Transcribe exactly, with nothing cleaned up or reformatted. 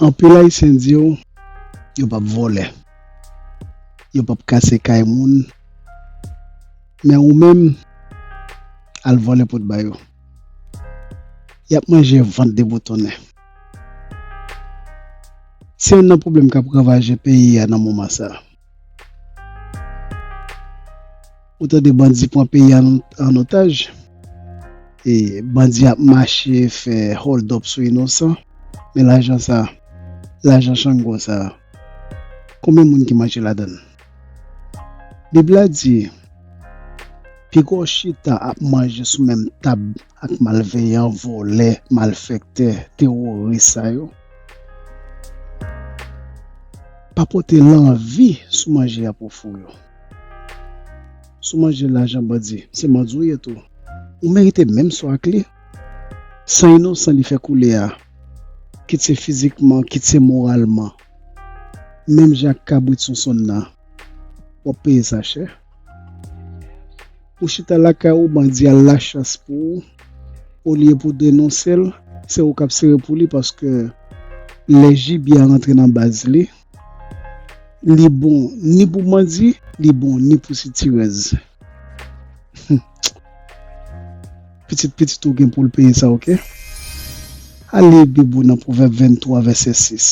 Anpil Ayisyen di w, yo p ap vòlè. Yo p ap kase kay moun. Men ou menm, al vòlè pou t ba yo. Y ap manje vant deboutonnen. Se youn nan pwoblèm k ap ravaje peyi a nan moman sa a. Ou tande bandi pran peyi a an, an otaj. E bandi ap mache fè hold up sou inosan. Men lajan sa, lajan Chango sa, konbyen moun ki manje ladan l? Bib la di, piga w chita ap manje sou menm tab ak malveyan, vòlè, malfektè, teworis sa yo. Pa pote lanvi sou manje a pou fou yo. Si w manje lajan bandi, se mandi w ye tou. Ou merite menm sò ak li. San inosan li fè koule a, kit se fizikman, kit se moralman. Menm jan ak kabrit Sonsonn nan, w ap peye sa chè. Ou chita lakay ou, bandi a lachas pou ou. Olye pou denonse l, se ou k ap sere pou li, paske lè jibye a rantre nan baz li, li bon ni pou bandi, li bon ni pou sitirèz. Pitit pitit ou gen pou l peye sa, oke? Ale Bib ou nan Pwovèb venntwa, vèsè sis.